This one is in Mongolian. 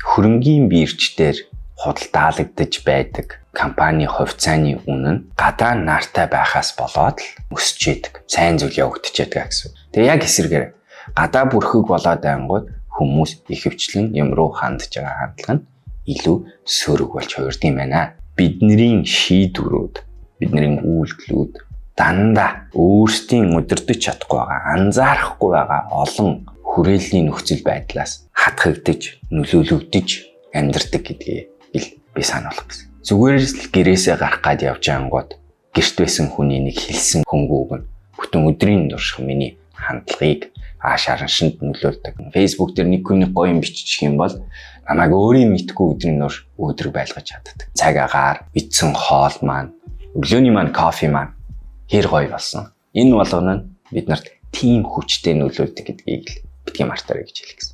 Хөрөнгийн бирж дээр худалдаалагдаж байдаг компани хувьцааны үнэ нь гадаа нартай байхаас болоод л өсөж идэг. Сайн зүйл явагдчихэдэг гэсэн. Тэгээ яг эсрэгээр гадаа бүрхэг болоод ангууд хүмүүс ихэвчлэн юм руу хандж байгаа хандлага нь илүү сөрөг болж хувирд юм байна. Бидний шийдвэрүүд, бидний үйлдэлүүд дандаа өөрсдийн удирдах чадахгүй байгаа, анзаарахгүй байгаа олон хүрээллийн нөхцөл байдлаас хатгагдаж, нөлөөлөгдөж амьдардаг гэдгийг ил би сануулах гэсэн. Зүгээр л гэрээсээ гарах гад явж ангууд гэрт байсан хүний нэг хэлсэн хөнгүүг нь бүтэн өдрийн турших миний хандлагыг ааш араншинд нөлөөлдөг. Facebook дээр нэг хүний гоё юм биччих юм бол намайг өөрийн мэдгүй өдрийн турш өөдрөг байлгаж чаддаг. Цаг агаар, идсэн хоол маань, өглөөний маань кофе маань хэр гоё болсон. Энэ болгоно нь бид нарт тийм хүчтэй нөлөөлдөг гэдгийг л битгий мартаарай гэж хэлэх гэсэн.